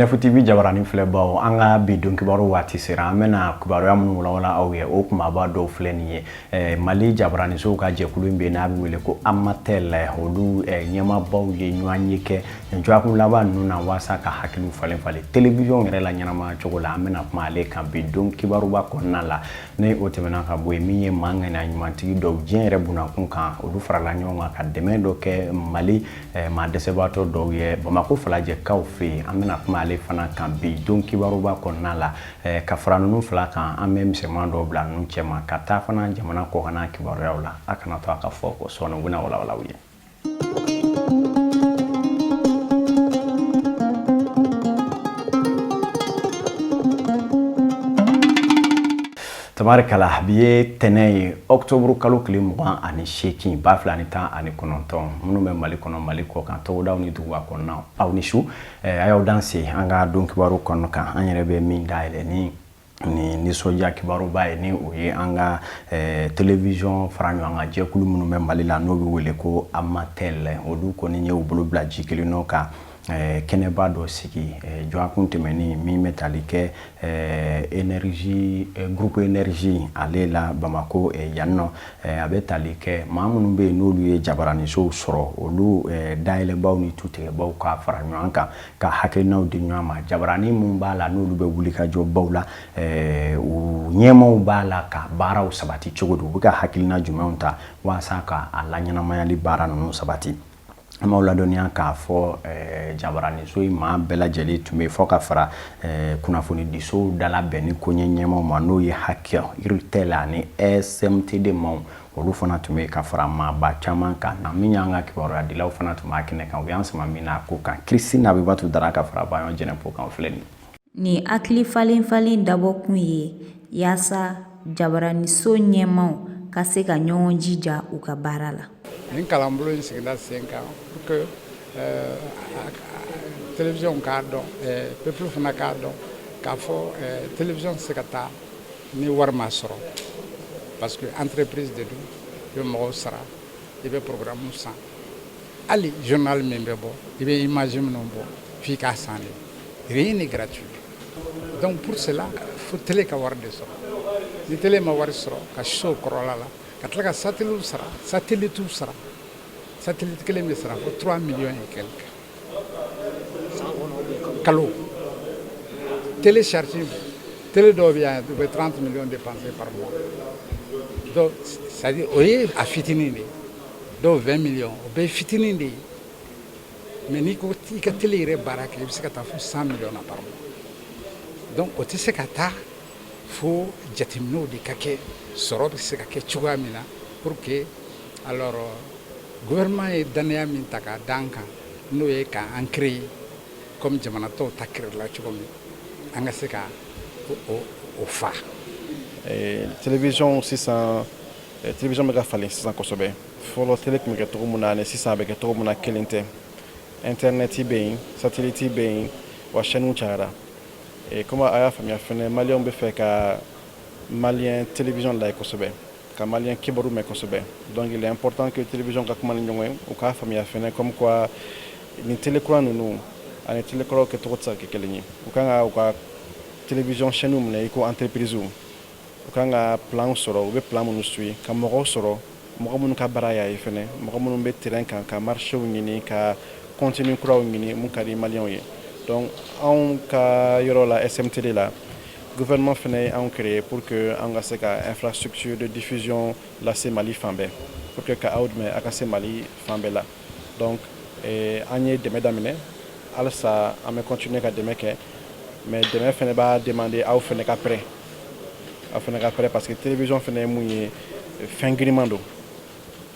NF TV jabaranin filɛbaw, an ka bi don kibaru waati sera. An bɛna kibaruya minnu walawala aw ye, o kumaba dɔw filɛ nin ye. Mali jabaranisow ka jɛkulu in bɛ n'a bɛ wele ko Amatel, olu ɲɛmaabaw ye ɲɔgɔn ye kɛ nin dɔgɔkun laban ninnu na walasa ka hakiliw falen falen télévision yɛrɛ la ɲɛnamaya cogo la. An bɛna kuma ale kan bi don kibaruba kɔnɔna la. Ni o tɛmɛna ka bɔ yen, min ye maa ŋaniya ɲumantigi dɔw diɲɛ yɛrɛ bunakun kan, olu farala ɲɔgɔn kan ka dɛmɛ dɔ kɛ Mali maa dɛsɛbaatɔ dɔw ye Bamakɔ Falajɛkaw fɛ yen. An bɛna kuma ale fana kan bi don kibaruba kɔnɔna la. Ka fara ninnu fila kan, an bɛ misɛnman dɔw bila ninnu cɛma ka taa fana jamana kɔkanna kibaruyaw la. A kana to a ka fɔ ko sɔɔni u bɛna walawala aw ye. Tabarikala, bi ye tɛnɛ ye, octobre kalo tile 28, 2019. Minnu bɛ Mali kɔnɔ, Mali kɔ kan, togodaw ni duguba kɔnɔna, aw ni su. A y'aw danse an ka don kibaru kɔnɔ kan. An yɛrɛ bɛ min dayɛlɛ ni nisɔndiya kibaruba ye, ni o ye an ka télévision fara ɲɔgɔn kan jɛkulu minnu bɛ Mali la, n'o bɛ wele ko Amatel, olu kɔni ye u bolo bila ji kelen nɔ ka kɛnɛba dɔ sigi dɔgɔkun tɛmɛnen, min bɛ tali kɛ énergie, groupe énergie ale la Bamako yan nɔ. A bɛ tali kɛ maa minnu bɛ yen, n'olu ye jabaranisow sɔrɔ, olu dayɛlɛbaw ni tutigɛbaw ka fara ɲɔgɔn kan ka hakilinaw di ɲɔgɔn ma. Jabarani minnu b'a la, n'olu bɛ wuli ka jɔ baw la, u ɲɛmaw b'a la ka baaraw sabati cogo di, u bɛ ka hakilina jumɛnw ta walasa ka a laɲɛnamayali baara ninnu sabati. An b'aw ladɔnniya k'a fɔ jabaraniso in maa bɛɛ lajɛlen tun bɛ fɔ ka fara kunnafonidisow dalabɛnni koɲɛ ɲɛmaw ma, n'o ye HAC, URTEL ani SMTD maaw, olu fana tun bɛ ka fara maaba caman kan. Na min y'an ka kibaruyadilaw fana tun b'a kɛnɛ kan, u y'an sama min na ko kan, Christine Abibatu Dara ka fara Baɲɔ Jɛnɛpo kan, filɛ nin. Nin hakili falen falen dabɔkun ye yaasa jabaraniso ɲɛmaw ka se ka ɲɔgɔn jija u ka baara la. Nin kalanbolo in sigila sen kan pour que télévision k'a dɔn, peuple fana k'a dɔn k'a fɔ télévision tɛ se ka taa ni wari ma sɔrɔ, parce que entreprise de don. I bɛ mɔgɔw sara, i bɛ programme san, hali journal min bɛ bɔ, i bɛ image minnu bɔ, f'i k'a san de. Rien n'est gratuit. Donc pour cela, fo télé ka wari de sɔrɔ. Ni télé ma wari sɔrɔ ka so kɔrɔla la, ka tila ka satellite sara, satellite sara, satellite kelen bɛ sara fo 3 millions et quelque kalo. Télé charge, télé dɔw bɛ yan, u bɛ 30 millions dépenser par mois. Donc c'est à dire o ye a fitinin de ye, dɔw 20 millions, o bɛɛ ye fitinin de ye. Mais n'i ko i ka télé yɛrɛ baara kɛ, i bɛ se ka taa fo 100 millions na par mois. Donc o tɛ se ka taa fo jateminɛw de ka kɛ, sɔrɔ bɛ se ka kɛ cogoya min na pour que alors gouvernement ye danaya min ta k'a d'an kan, n'o ye k'an créer comme jamana tɔw ta créer la cogo min, an ka se ka o fa. Télévision sisan, télévision bɛ ka falen sisan kosɛbɛ. Fɔlɔ télé tun bɛ kɛ cogo min na ani sisan a bɛ kɛ cogo min na, kelen tɛ. Internet bɛ yen, satellite bɛ yen, wa chaîne cayara. Comme a y'a faamuya fɛnɛ, maliyɛnw bɛ fɛ ka malien télévision lajɛ kosɛbɛ, ka malien kibaru mɛn kosɛbɛ. Donc il est important que télévision ka kuma ni ɲɔgɔn ye, u k'a faamuya fɛnɛ comme quoi nin télé kura ninnu ani télé kɔrɔw kɛcogo tɛ se ka kɛ kelen ye. U kan ka u ka télévision chaîne minɛ i ko entreprise. U kan ka plan sɔrɔ, u bɛ plan minnu suit, ka mɔgɔw sɔrɔ, mɔgɔ minnu ka baara y'a ye fɛnɛ, mɔgɔ minnu bɛ terrain kan ka marché ɲini, ka contenu kuraw ɲini mun ka di maliyɛnw ye. Donc anw ka yɔrɔ la, SMTD la, gouvernement fɛnɛ ye anw créé pour que an ka se ka infrastructure de diffusion lase Mali fan bɛɛ, pour que ka aw dɛmɛ a ka se Mali fan bɛɛ la. Donc an ye dɛmɛ daminɛ, halisa an bɛ continuer ka dɛmɛ kɛ, mais dɛmɛ fɛnɛ b'a demander aw fɛnɛ ka prêt, aw fɛnɛ ka prêt, parce que télévision fɛnɛ ye mun ye, fɛn giriman don,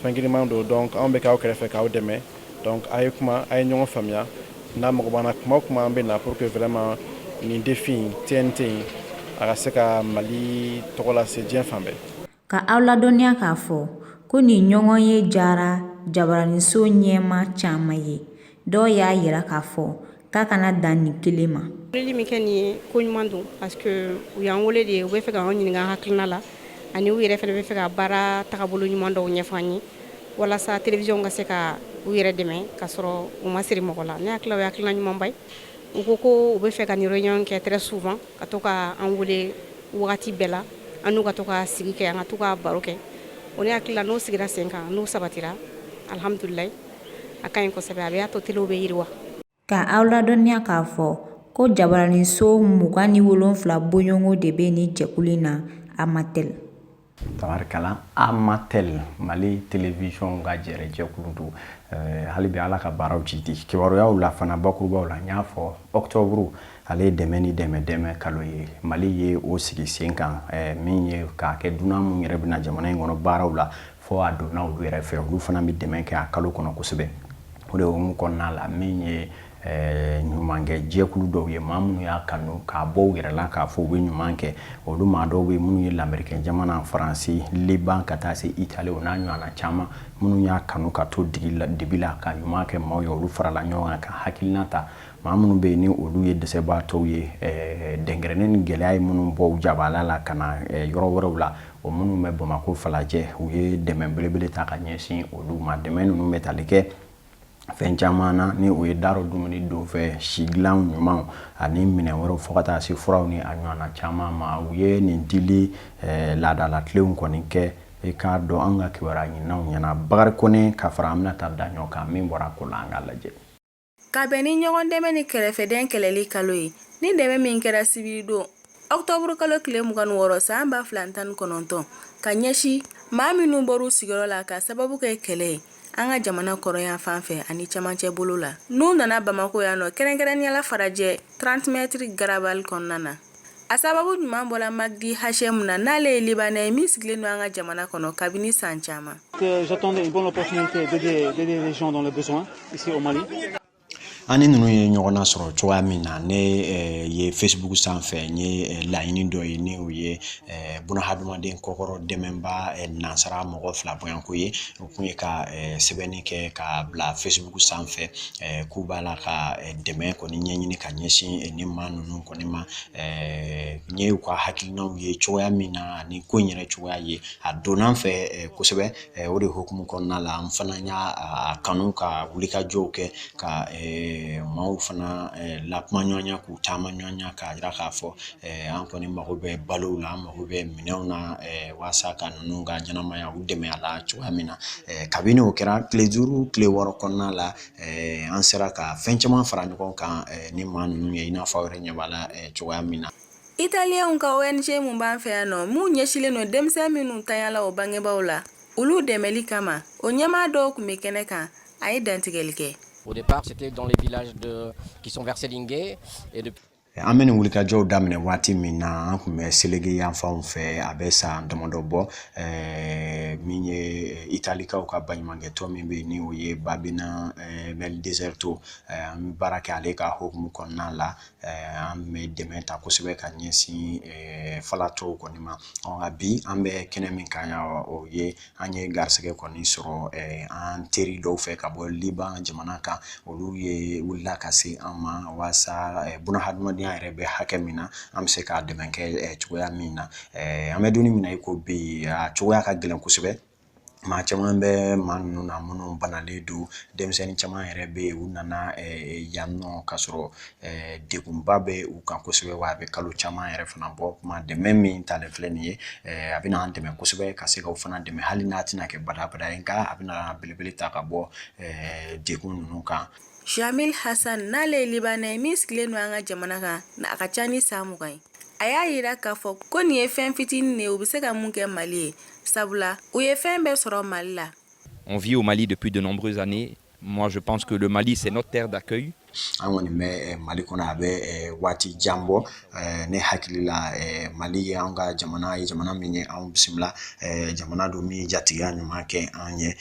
fɛn giriman don. Donc anw bɛ k'aw kɛrɛfɛ k'aw dɛmɛ. Donc a ye kuma, a ye ɲɔgɔn faamuya. N'a mago b'an na kuma o kuma, an bɛ na pour que vraiment nin défi in, TNT in, a ka se ka Mali tɔgɔ lase diɲɛ fan bɛɛ. Ka aw ladɔnniya k'a fɔ ko nin ɲɔgɔn ye diyara jabaraniso ɲɛmaa caman ye. Dɔw y'a yira k'a fɔ k'a kana dan nin kelen ma. Weleli min kɛ nin ye, ko ɲuman don, parce que u y'an wele de, u bɛ fɛ k'an ɲininka hakilina la, ani u yɛrɛ fana bɛ fɛ ka baara tagabolo ɲuman dɔw ɲɛfɔ an ye walasa télévision ka se ka u yɛrɛ dɛmɛ ka sɔrɔ u ma siri mɔgɔ la. Ne hakili la, o ye hakilina ɲumanba ye. U ko ko u bɛ fɛ ka nin réunion kɛ très souvent, ka to ka an wele wagati bɛɛ la, an n'u ka to ka sigi kɛ, an ka to ka baro kɛ. O ne hakili la, n'o sigira sen kan, n'o sabatira, alhamdulilayi, a ka ɲi kosɛbɛ, a bɛ y'a to telew bɛ yiriwa. Ka aw ladɔnniya k'a fɔ ko jabaraninso 27 bɔɲɔgɔnko de bɛ nin jɛkulu in na, Amatel. Tabarikala, Amatel, Mali Télévision ka jɛrɛjɛkulu don. Hali bi Ala ka baaraw jidi. Kibaruyaw la fana, bakurubaw la, n y'a fɔ, octobre ale ye dɛmɛ ni dɛmɛ dɛmɛ kalo ye. Mali ye o sigi sen kan, min ye k'a kɛ dunan minnu yɛrɛ bɛna jamana in kɔnɔ baaraw la, fɔ a donna olu yɛrɛ fɛ, olu fana bɛ dɛmɛ kɛ a kalo kɔnɔ kosɛbɛ. O de hukumu kɔnɔna la, min ye ɲumankɛ jɛkulu dɔw ye, maa minnu y'a kanu k'a bɔ u yɛrɛ la k'a fɔ u bɛ ɲuman kɛ, olu maa dɔw bɛ minnu ye Lamɛrikɛn jamana, Faransi, Liban, ka taa se Itali, o n'a ɲɔgɔnna caman, minnu y'a kanu ka to dibi la ka ɲuman kɛ maaw ye, olu farala ɲɔgɔn kan ka hakilina ta. Maa minnu bɛ yen ni olu ye dɛsɛbaatɔw ye, dɛnkɛrɛnnen ni gɛlɛya ye minnu bɔ u jabala la ka na yɔrɔ wɛrɛw la, o minnu bɛ Bamakɔ Falajɛ, u ye dɛmɛ belebele ta ka ɲɛsin olu ma. Dɛmɛ ninnu bɛ tali kɛ fɛn caman na, ni o ye darɔ dumuni, donfɛ, si dilan ɲumanw ani minɛn wɛrɛw, fo ka taa se furaw ni a ɲɔgɔnna caman ma. U ye nin dili laadalatilenw kɔni kɛ. I k'a dɔn, an ka kibaruya ɲininaw ɲɛna, Bakari Kone ka fara Aminata Daɲɔ kan, min bɔra ko la, an k'a lajɛ. Ka bɛn ni ɲɔgɔn dɛmɛ ni kɛrɛfɛdɛn kɛlɛli kalo ye, ni dɛmɛ min kɛra sibiridon ɔkutɔburu kalo tile 26 san 2019, ka ɲɛsin maa minnu bɔr'u sigiyɔrɔ la ka sababu kɛ kɛlɛ ye an ka jamana kɔrɔyan fan fɛ ani camancɛ bolo la, n'u nana Bamakɔ yan nɔ, kɛrɛnkɛrɛnnenya la Farajɛ 30 mètres garabali kɔnɔna na. A sababu ɲuman bɔra Magdi Hachem na, n'ale ye Libanais ye min sigilen don an ka jamana kɔnɔ kabini san caman. J'attendais une bonne opportunité d'aider les gens dans le besoin ici au Mali. An ni ninnu ye ɲɔgɔn na sɔrɔ cogoya min na, ne ye Facebook sanfɛ, n ye laɲini dɔ ye, ni o ye bunahadamaden kɔkɔrɔ dɛmɛba nansara mɔgɔ fila bɔyanko ye. O kun ye ka sɛbɛnni kɛ ka bila Facebook sanfɛ k'u b'a la ka dɛmɛ kɔni ɲɛɲini ka ɲɛsin ni maa ninnu kɔni ma. N ye u ka hakilinaw ye cogoya min na ani ko in yɛrɛ cogoya ye, a donna n fɛ kosɛbɛ. O de hukumu kɔnɔna la, n fana y'a kanu ka wulikajɔw kɛ ka maaw fana lakuma ɲɔgɔnya, k'u taama ɲɔgɔnya, k'a jira k'a fɔ an kɔni mago bɛ balow la, an mago bɛ minɛnw na, walasa ka ninnu ka ɲɛnamaya, u dɛmɛ a la cogoya min na. Kabini o kɛra, tile 5, tile 6 kɔnɔna la, an sera ka fɛn caman fara ɲɔgɔn kan ni maa ninnu ye, i n'a fɔ aw yɛrɛ ɲɛ b'a la cogoya min na. Italiyɛnw ka ONG mun b'an fɛ yan nɔ, mun ɲɛsilen don denmisɛn minnu tanyala o bangebaaw la, olu dɛmɛli kama, o ɲɛmaa dɔw tun bɛ kɛnɛ kan, a ye dantigɛli kɛ. Au départ, c'était dans les villages qui sont vers Sélingué. Et depuis An bɛ nin wulikajɔw daminɛ waati min na, an tun bɛ Seleke yanfanw fɛ, a bɛ san damadɔ bɔ. Min ye Italikaw ka baɲumankɛtɔn min bɛ yen, ni o ye Babina nel Deserto, an bɛ baara kɛ ale ka hukumu kɔnɔna la. An bɛ dɛmɛ ta kosɛbɛ ka ɲɛsin falatɔw kɔni ma. Nka bi, an bɛ kɛnɛ min kan yan, o ye an ye garisɛgɛ kɔni sɔrɔ an teri dɔw fɛ ka bɔ Liban jamana kan. Olu ye wulila ka se an ma walasa bunahadamadenya yɛrɛ bɛ hakɛ min na, an bɛ se k'a dɛmɛ kɛ cogoya min na. An bɛ don min na i ko bi, a cogoya ka gɛlɛn kosɛbɛ. Maa caman bɛ maa ninnu na minnu banalen don. Denmisɛnnin caman yɛrɛ bɛ yen, u nana yan nɔ k'a sɔrɔ degunba bɛ u kan kosɛbɛ, wa a bɛ kalo caman yɛrɛ fana bɔ. Kuma dɛmɛ min talen filɛ nin ye, a bɛna an dɛmɛ kosɛbɛ ka se k'o fana dɛmɛ, hali n'a tɛna kɛ badabada ye, nka a bɛna belebele ta ka bɔ degun ninnu kan. Jamil Hassan, n'ale ye Libanais ye min sigilen don an ka jamana kan, a ka ca ni san 20 ye, a y'a yira k'a fɔ ko nin ye fɛn fitinin de ye, u bɛ se ka mun kɛ Mali ye, sabula u ye fɛn bɛɛ sɔrɔ Mali la. On vit au Mali depuis de nombreuses années. Moi, je pense que le Mali, c'est notre terre d'accueil. An kɔni bɛ Mali kɔnɔ, a bɛ waati jan bɔ. Ne hakili la, Mali ye an ka jamana ye, jamana min ye anw bisimila, jamana don min ye jatigiya ɲuman kɛ an ye.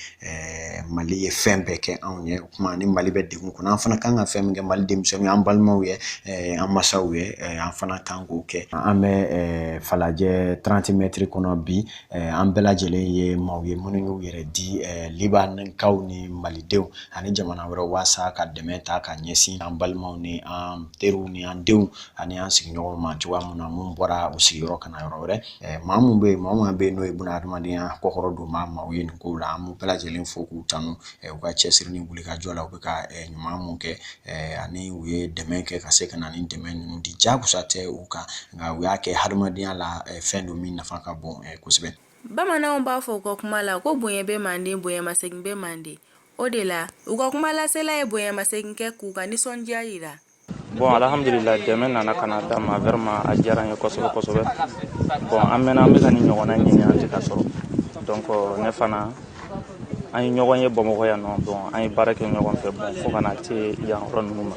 Mali ye fɛn bɛɛ kɛ anw ye. O kuma, ni Mali bɛ degun kɔnɔ, an fana kan ka fɛn min kɛ Mali denmisɛnninw ye, an balimaw ye, an masaw ye, an fana kan k'o kɛ. An bɛ Falajɛ 30 mètres kɔnɔ bi. An bɛɛ lajɛlen ye maaw ye minnu y'u yɛrɛ di, Libankaw ni Malidenw ani jamana wɛrɛw, walasa ka dɛmɛ ta ka ɲɛsin ɲɛsin an balimaw ni an teriw ni an denw ani an sigiɲɔgɔnw ma cogoya mun na, mun bɔra u sigiyɔrɔ ka na yɔrɔ wɛrɛ. Maa mun bɛ yen, maa mun bɛ yen n'o ye buna hadamadenya kɔkɔrɔ don maa maaw ye nin kow la, an b'u bɛɛ lajɛlen fo k'u tanu u ka cɛsiri ni wulikajɔ la, u bɛ ka ɲuman mun kɛ ani u ye dɛmɛ kɛ ka se ka na ni dɛmɛ ninnu di. Jagosa tɛ u kan, nka u y'a kɛ hadamadenya la fɛn don min nafa ka bon kosɛbɛ. Bamananw b'a fɔ u ka kuma la ko bonya bɛ manden, bonyamasegin bɛ manden. O de la, u ka kumalasela ye bonyamasegin kɛ k'u ka nisɔndiya jira. Bon, alhamdulillah, dɛmɛ nana ka na d'an ma. Vraiment, a diyara n ye kosɛbɛ kosɛbɛ. Bon, an mɛnna an bɛ ka nin ɲɔgɔnna ɲini, an tɛ ka sɔrɔ. Donc ne fana, an ye ɲɔgɔn ye Bamakɔ yan nɔ. Bon, an ye baara kɛ ɲɔgɔn fɛ. Bon, fo ka na se yan yɔrɔ ninnu ma,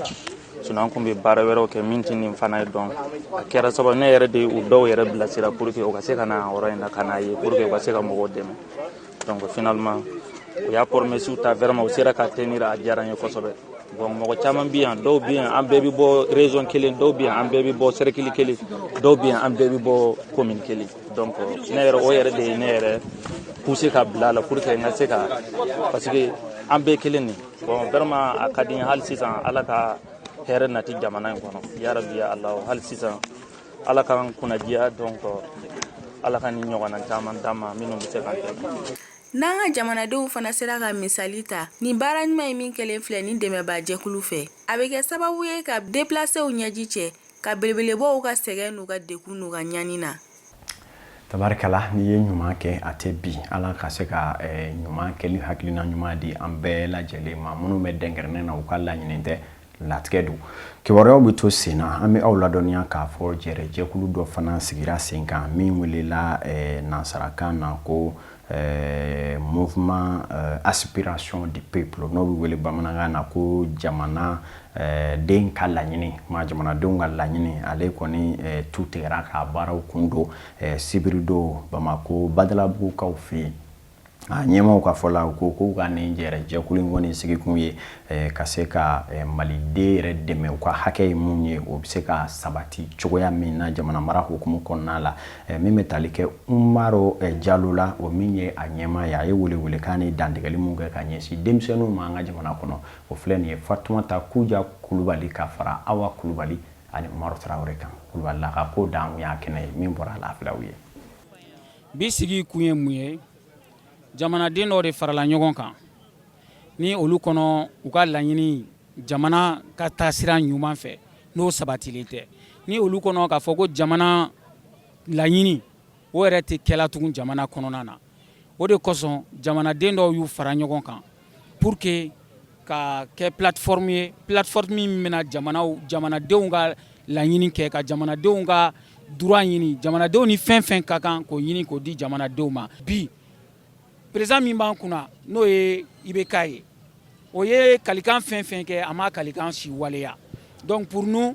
sinon an tun bɛ baara wɛrɛw kɛ min tɛ nin fana ye. Donc a kɛra sababu ne yɛrɛ de ye u dɔw yɛrɛ bilasira pour que u ka se ka na yan yɔrɔ in na, ka n'a ye pour que u ka se ka mɔgɔw dɛmɛ. Donc finalement, u y'a promesse ta. Vraiment, u sera ka tenir, a diyara n ye kosɛbɛ. Bon, mɔgɔ caman bɛ yan, dɔw bɛ yan, an bɛɛ bɛ bɔ région kelen, dɔw bɛ yan, an bɛɛ bɛ bɔ cercle kelen, dɔw bɛ yan, an bɛɛ bɛ bɔ commune kelen. Donc ne yɛrɛ, o yɛrɛ de ye ne yɛrɛ pousser ka bila a la pour que n ka se ka, parce que an bɛɛ kelen de. Bon, vraiment, a ka di n ye. Hali sisan, Ala ka hɛrɛ nati jamana in kɔnɔ, yarabi ya Ala. Hali sisan, Ala k'an kunnadiya. Donc Ala ka nin ɲɔgɔnna caman d'an ma minnu bɛ se k'an dɛmɛ. N'an ka jamanadenw fana sera ka misali ta nin baara ɲuman ye min kɛlen filɛ nin dɛmɛbajɛkulu fɛ, a bɛ kɛ sababu ye ka déplacéw ɲɛji cɛ, ka belebelebɔw ka sɛgɛn n'u ka degun n'u ka ɲani na. Tabarikala, n'i ye ɲuman kɛ, a tɛ bi. Ala ka se ka ɲuman kɛli hakilina ɲuman di an bɛɛ lajɛlen ma. Minnu bɛ dɛnkɛrɛnnɛ na, u ka laɲini tɛ, latigɛ don. Kibaruyaw bɛ to sen na. An bɛ aw ladɔnniya k'a fɔ jɛrɛjɛkulu dɔ fana sigira sen kan min welela nansarakan na ko Mouvement Aspiration du Peuple, n'o bɛ wele bamanankan na ko jamana den ka laɲini, ma jamanadenw ka laɲini. Ale kɔni tu tigɛra k'a baaraw kun don sibiridon Bamakɔ Badalabugukaw fɛ yen. A ɲɛmaw ka fɔ la, u ko k'u ka nin jɛrɛjɛkulu in kɔni sigikun ye ka se ka maliden yɛrɛ dɛmɛ, u ka hakɛ ye mun ye, o bɛ se ka sabati cogoya min na jamana mara hukumu kɔnɔna la. Min bɛ tali kɛ Umaru Jalo la, o min ye a ɲɛmaa ye, a ye welewelekan ni dantigɛli mun kɛ ka ɲɛsin denmisɛnninw ma an ka jamana kɔnɔ, o filɛ nin ye Fatumata Kuja Kulubali ka fara Awa Kulubali ani Umaru Tarawele kan. Kulubali la ka ko dan y'a kɛnɛ ye min bɔra a la, filaw ye. Bi sigi kun ye mun ye? Jamanaden dɔw de farala ɲɔgɔn kan ni olu kɔnɔ, u ka laɲini jamana ka taa sira ɲuman fɛ, n'o sabatilen tɛ, ni olu kɔnɔ k'a fɔ ko jamana laɲini o yɛrɛ tɛ kɛla tugun jamana kɔnɔna na. O de kosɔn jamanaden dɔw y'u fara ɲɔgɔn kan pour que ka kɛ plateforme ye, plateforme min bɛna jamanadenw ka laɲini kɛ, ka jamanadenw ka droit ɲini, jamanadenw ni fɛn fɛn ka kan k'o ɲini k'o di jamanadenw ma. Bi président min b'an kunna, n'o ye IBK ye, o ye kalikan fɛn fɛn kɛ, a ma kalikan si waleya. Donc pour nous,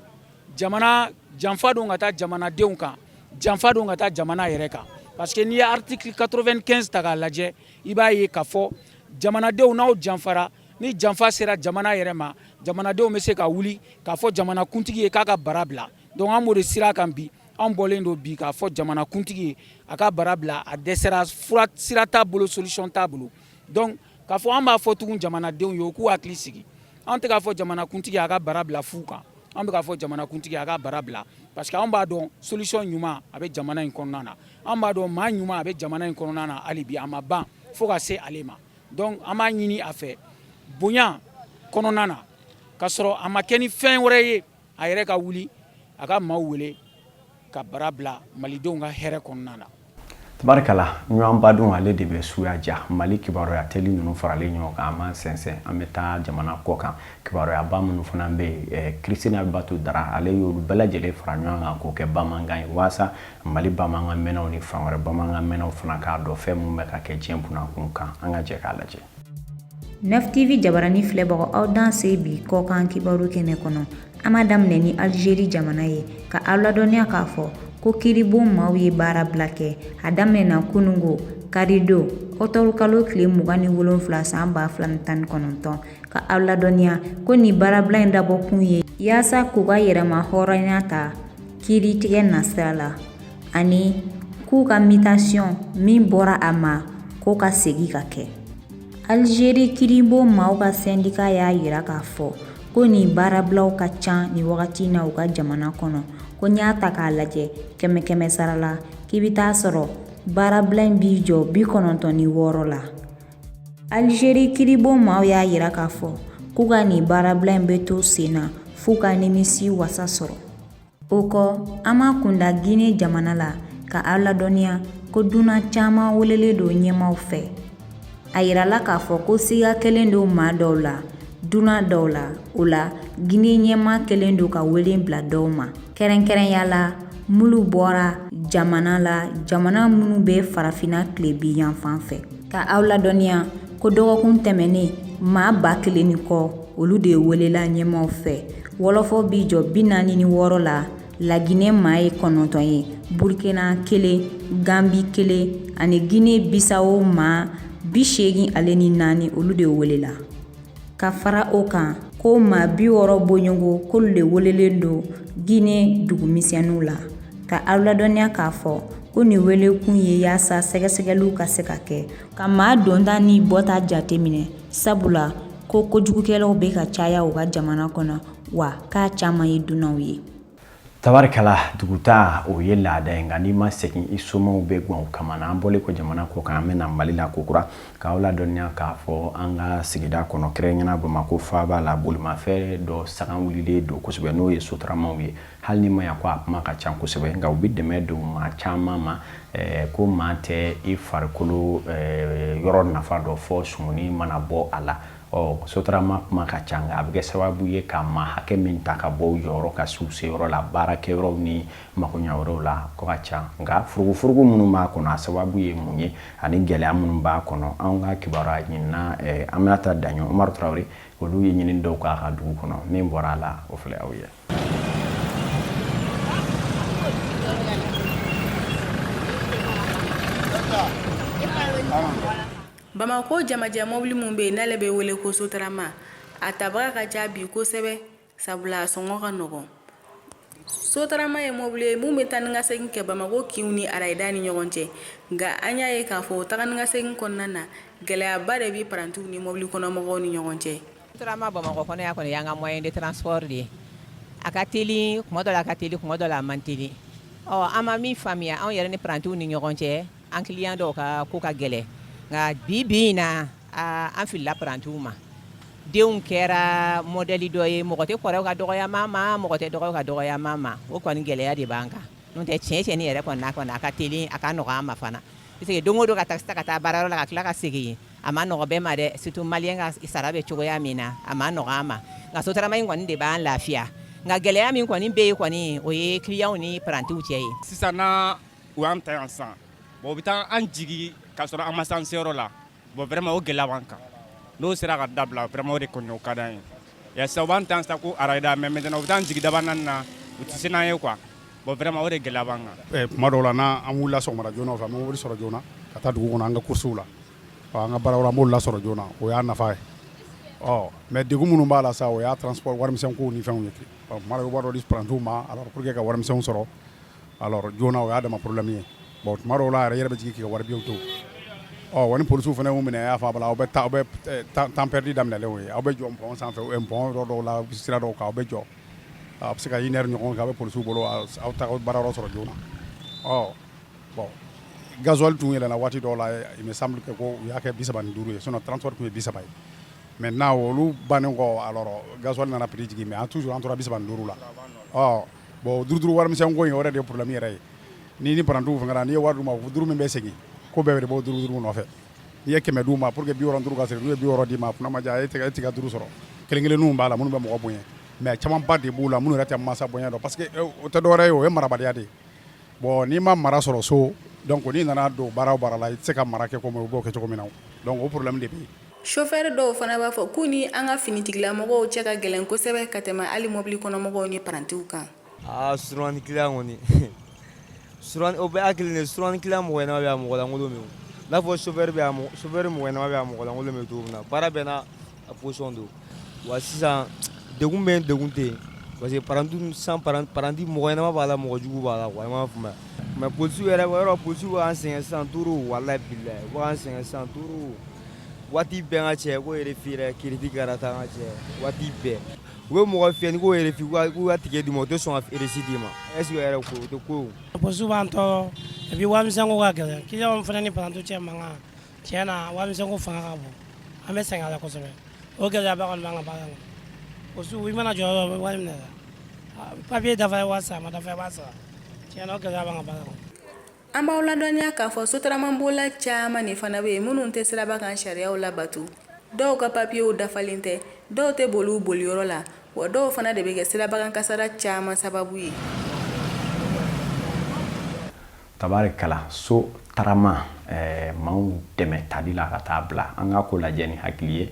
jamana janfa don ka taa jamanadenw kan, janfa don ka taa jamana yɛrɛ kan, parce que n'i ye article 95 ta k'a lajɛ, i b'a ye k'a fɔ jamanadenw, n'aw janfara, ni janfa sera jamana yɛrɛ ma, jamanadenw bɛ se ka wuli k'a fɔ jamanakuntigi ye k'a ka bara bila. Donc an b'o de sira kan bi. An bɔlen don bi k'a fɔ jamanakuntigi ye a ka bara bila. A dɛsɛra, fura sira t'a bolo, solution t'a bolo. Donc k'a fɔ an b'a fɔ tugun jamanadenw ye, u k'u hakili sigi. An tɛ k'a fɔ jamanakuntigi a ka bara bila fu kan. An bɛ k'a fɔ jamanakuntigi a ka bara bila parce que an b'a dɔn solution ɲuman a bɛ jamana in kɔnɔna na. An b'a dɔn maa ɲuman a bɛ jamana in kɔnɔna na hali bi, a ma ban fo ka se ale ma. Donc an b'a ɲini a fɛ bonya kɔnɔna na, ka sɔrɔ a ma kɛ ni fɛn wɛrɛ ye, a yɛrɛ ka wuli a ka maaw wele ka bara bila malidenw ka hɛrɛ kɔnɔna na. Tabarikala, ɲɔgɔn badon, ale de bɛ suya ja. Mali kibaruya teli ninnu faralen ɲɔgɔn kan, an b'an sɛnsɛn, an bɛ taa jamana kɔ kan. Kibaruyaba minnu fana bɛ yen, Christina Bato Dara, ale y'olu bɛɛ lajɛlen fara ɲɔgɔn kan k'o kɛ bamanankan ye, waasa Mali bamanankan mɛnnaw ni fan wɛrɛ bamanankan mɛnnaw fana k'a dɔn fɛn min bɛ ka kɛ diɲɛ bunakun kan. An ka jɛ k'a lajɛ. Nef TV jabarani filɛbagaw, aw danse bi kɔkan kibaru kɛnɛ kɔnɔ. An b'a daminɛ ni Algérie jamana ye, ka aw ladɔnniya k'a fɔ ko kiiribon maaw ye baara bila kɛ. A daminɛna kunungo karidon ɔkutɔburu kalo tile 27 san 2019, ka aw ladɔnniya ko nin baarabila in dabɔkun ye yaasa k'u ka yɛrɛma hɔrɔnya ta kiiritigɛ nasira la, ani k'u ka mutation min bɔra a ma k'o ka segin ka kɛ. Algérie kiiribon maaw ka sɛndika y'a yira k'a fɔ ko nin baarabilaw ka ca nin wagati na u ka jamana kɔnɔ. Ko n'i y'a ta k'a lajɛ kɛmɛ kɛmɛ sara la, k'i bɛ taa sɔrɔ baarabila in b'i jɔ 96 la. Alizeri kiribon maaw y'a yira k'a fɔ k'u ka nin baarabila in bɛ to sen na f'u ka nimisi wasa sɔrɔ. O kɔ, an b'a kunda Gine jamana la ka aw ladɔnniya ko dunan caman welelen don ɲɛmaaw fɛ. A yirala k'a fɔ ko siga kɛlen don maa dɔw la, dunan dɔw la. O la, Gine ɲɛmaa kɛlen don ka wele bila dɔw ma, kɛrɛnkɛrɛnya la minnu bɔra jamana la, jamana minnu bɛ farafinna tilebin yanfan fɛ. Ka aw ladɔnniya ko dɔgɔkun tɛmɛnen, maa 1000 ni kɔ, olu de welela ɲɛmaaw fɛ. Wɔlɔfɔ bi jɔ 46 la, Laginɛ maa ye 9 ye, Burkina 1, Gambi 1 ani Gine Bisawo maa 84, olu de welela. Ka fara o kan, ko maa 60 bɔɲɔgɔn k'olu de welelen don Gine dugumisɛnninw la. Ka aw ladɔnniya k'a fɔ ko nin welekun ye yaasa sɛgɛsɛgɛliw ka se ka kɛ, ka maa donta ni bɔta jateminɛ, sabula ko kojugukɛlaw bɛ ka caya u ka jamana kɔnɔ, wa k'a caman ye dunanw ye. Tabarikala, dugutaa o ye laada ye, nka n'i ma segin i somaw bɛ gwan u kama na. An bɔlen kɔ jamana kɔ kan, an bɛna Mali la kokura k'aw ladɔnniya k'a fɔ an ka sigida kɔnɔ, kɛrɛnkɛrɛnnenya Bamakɔ faaba la, bolimafɛn dɔ sagan wulilen don kosɛbɛ, n'o ye sotaramaw ye. Hali ni ma ya ko a kuma ka ca kosɛbɛ, nka u bɛ dɛmɛ don maa caman ma. Ko maa tɛ i farikolo yɔrɔ nafa dɔn fɔ sumuni mana bɔ a la. Ɔ sotarama kuma ka ca, nka a bɛ kɛ sababu ye ka maa hakɛ min ta ka bɔ u jɔyɔrɔ ka s'u seyɔrɔ la, baarakɛyɔrɔw ni makoɲa wɛrɛw la, ko ka ca. Nka furugufurugu minnu b'a kɔnɔ, a sababu ye mun ye ani gɛlɛya minnu b'a kɔnɔ, anw ka kibaruya ɲinina Aminata Daɲɔ, Umaru Tarawele, olu ye ɲinini dɔw k'a ka dugu kɔnɔ. Min bɔra a la, o filɛ aw ye. Bamakɔ jamajɛ mɔbili min bɛ yen n'ale bɛ wele ko sotarama, a tabaga ka ca bi kosɛbɛ, sabula a sɔngɔ ka nɔgɔn. Sotarama ye mɔbili ye min bɛ taa ni ka segin kɛ Bamakɔ kinw ni arayida ni ɲɔgɔn cɛ. Nka an y'a ye k'a fɔ o taga ni ka segin kɔnɔna na, gɛlɛyaba de bɛ parantiw ni mɔbili kɔnɔmɔgɔw ni ɲɔgɔn cɛ. Sotarama Bamakɔ kɔnɔ yan kɔni y'an ka moyen de transport de ye. A ka teli tuma dɔ la, a ka teli tuma dɔ la, a man teli. Ɔ an ma min faamuya anw yɛrɛ ni parantiw ni ɲɔgɔn cɛ, an client dɔw ka ko ka gɛlɛn, nka bi bi in na, an filila parantiw ma. Denw kɛra modèle dɔ ye, mɔgɔ tɛ kɔrɔ ka dɔgɔyama ma, mɔgɔ tɛ dɔgɔ ka dɔgɔyama ma. O kɔni gɛlɛya de b'an kan. N'o tɛ, tiɲɛ tiɲɛ yɛrɛ kɔni n'a kɔni, a ka teli, a ka nɔgɔn an ma fana, parce que don o don ka taxi ta ka taa baarayɔrɔ la ka tila ka segin, a ma nɔgɔ bɛɛ ma dɛ, surtout malien ka sara bɛ cogoya min na, a ma nɔgɔn an ma. Nka sotarama in kɔni de b'an lafiya. Nka gɛlɛya min kɔni bɛ yen kɔni, o ye clients ni parantiw cɛ ye. Sisan na, u y'an ta yan sisan, bon, u bɛ taa an jigi k'a sɔrɔ an ma se an seyɔrɔ la. Bon, vraiment, o gɛlɛya b'an kan. N'o sera ka dabila, vraiment, o de kɔni, o ka d'an ye. Ya sisan, u b'an ta yan sisan ko arayida, mais maintenant u bɛ taa an jigi Dabanani na, u tɛ se n'an ye quoi. Bon, vraiment, o de gɛlɛya b'an kan. Tuma dɔw la, n'an wulila sɔgɔmada joona fɛ, an bɛ mobili sɔrɔ joona ka taa dugu kɔnɔ an ka courses la, an ka baara wɛrɛ, an b'olu lasɔrɔ joona. O y'a nafa ye. Ɔ mais degun minnu b'a la sa, o y'a transport warimisɛn kow ni fɛnw ye. Tuma dɔw, i bɛ wari dɔ di parantiw ma alors pour que ka warimisɛnw sɔrɔ alors joona, o y'a dama problème ye. Bon, tuma dɔw la yɛrɛ, i yɛrɛ bɛ jigin k'i ka wari biyew to. Ɔ wa ni polisiw fana y'u minɛ, a y'a fɔ a bala, aw bɛ taa, aw bɛ temps perdu daminɛlen ye. Aw bɛ jɔ pont sanfɛ, pont yɔrɔ dɔw la, sira dɔw kan, aw bɛ jɔ, a bɛ se ka une heure ɲɔgɔn kɛ, aw bɛ polisiw bolo, aw t'aw baara yɔrɔ sɔrɔ joona. Ɔ bon, gasoil tun yɛlɛnna waati dɔw la, il me semble que ko u y'a kɛ 35 ye, sinon transport tun ye 30 ye. Maintenant, olu bannen kɔ, alors gasoil nana prix jigin, mais an toujours an tora 35 la. Ɔ bon, duuru duuru warimisɛn ko in, o yɛrɛ de ye problème yɛrɛ ye. Ni parantiw fɛngɛra, n'i ye wari d'u ma, duuru min bɛ segin, ko bɛɛ de b'o duuru duuru nɔfɛ. N'i ye 100 d'u ma pour que 65 ka segin, n'u ye 60 d'i ma, a kunna ma diya, e t'i ka duuru sɔrɔ. Kelen kelenninw b'a la minnu bɛ mɔgɔ bonya, mais camanba de b'u la minnu yɛrɛ tɛ mansa bonya dɔn, parce que o tɛ dɔwɛrɛ ye, o ye marabaliya de ye. Bon, n'i ma mara sɔrɔ so, donc n'i nana don baara o baara la, i tɛ se ka mara kɛ komi u b'o kɛ cogo min na. Donc o problème de bɛ yen. Chauffeur dɔw fana b'a fɔ k'u ni an ka finitigilamɔgɔw cɛ ka gɛlɛn kosɛbɛ ka tɛmɛ hali mobili kɔnɔmɔgɔw ni parantiw kan. Aa, surani client kɔni, surani o bɛɛ y'a kelen de. Surani client mɔgɔ ɲɛnama bɛ yan, mɔgɔ lankolon bɛ yen. N'a fɔ chauffeur bɛ yan, chauffeur mɔgɔ ɲɛnama bɛ yan, mɔgɔ lankolon bɛ cogo min na, baara bɛɛ n'a position don wa. Sisan degun bɛ yen, degun tɛ yen, parce que paranti san, paranti mɔgɔ ɲɛnama b'a la, mɔgɔ jugu b'a la quoi, i m'a faamuya. Mais polisiw yɛrɛ, yɔrɔ polisiw b'an sɛgɛn sisan trop, walahi bilahi, u b'an sɛgɛn sisan trop. Waati bɛɛ, n ka cɛ, ko yɛrɛ fi yɛrɛ kiriti karata, n ka cɛ, waati bɛɛ. U bɛ mɔgɔ fiyɛ, n'i ko reçu, k'u ka ticket d'i ma, u tɛ sɔn ka reçu d'i ma. Est ce que o yɛrɛ ko o tɛ ko ye o. Poste b'an tɔɔrɔ et puis warimisɛnko ka gɛlɛn. Client fana ni parantiw cɛ mankan, tiɲɛ na, warimisɛnko fanga ka bon, an bɛ sɛgɛn a la kosɛbɛ. O gɛlɛyaba kɔni b'an ka baara kɔnɔ. Poste, i mana jɔ yɔrɔ o yɔrɔ, u bɛ wari minɛ la. Papier dafa ye 3000, a ma dafa i b'a sara. Tiɲɛ na, o gɛlɛya b'an ka baara kɔnɔ. An b'aw ladɔnniya k'a fɔ sotaramabolila caman de fana bɛ yen minnu tɛ siraba kan sariyaw labato. Dɔw ka papiyew dafalen tɛ, dɔw tɛ boli u boliyɔrɔ la, wa dɔw fana de bɛ kɛ sirabakan kasara caman sababu ye. Tabarikala, sotarama maaw dɛmɛ tali la ka taa bila, an ka ko lajɛ ni hakili ye.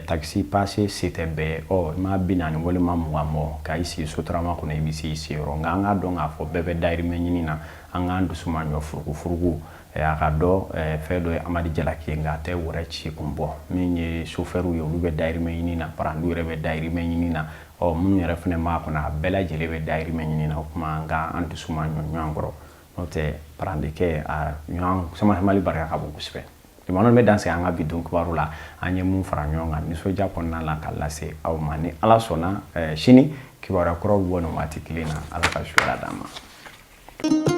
Taxi passe se tɛ bɛɛ. Ɔ i ma 40 walima 20 bɔ ka i sigi sotarama kɔnɔ, i bɛ se i seyɔrɔ. Nka an k'a dɔn k'a fɔ bɛɛ bɛ dayirimɛ ɲini na. An k'an dusu majɔ furugufurugu. A ka dɔn fɛn dɔ ye Amadi jalaki ye, nka a tɛ wɛrɛ ci kun bɔ. Min ye sofɛriw ye, olu bɛ dayirimɛ ɲini na. Parantiw yɛrɛ bɛ dayirimɛ ɲini na. Ɔ minnu yɛrɛ fana b'a kɔnɔ, a bɛɛ lajɛlen bɛ dayirimɛ ɲini na. O tuma an k'an dusu majɔ ɲɔgɔn kɔrɔ, n'o tɛ parantikɛ a ɲɔgɔn sama-samali barika ka bon kosɛbɛ. Limanaw bɛ dan sigi an ka bi don kibaru la. An ye mun fara ɲɔgɔn kan nisɔndiya kɔnɔna la ka lase aw ma, ni Ala sɔnna, sini kibaruya kuraw bɔ nin waati kelen na. Ala ka su hɛrɛ d'an ma.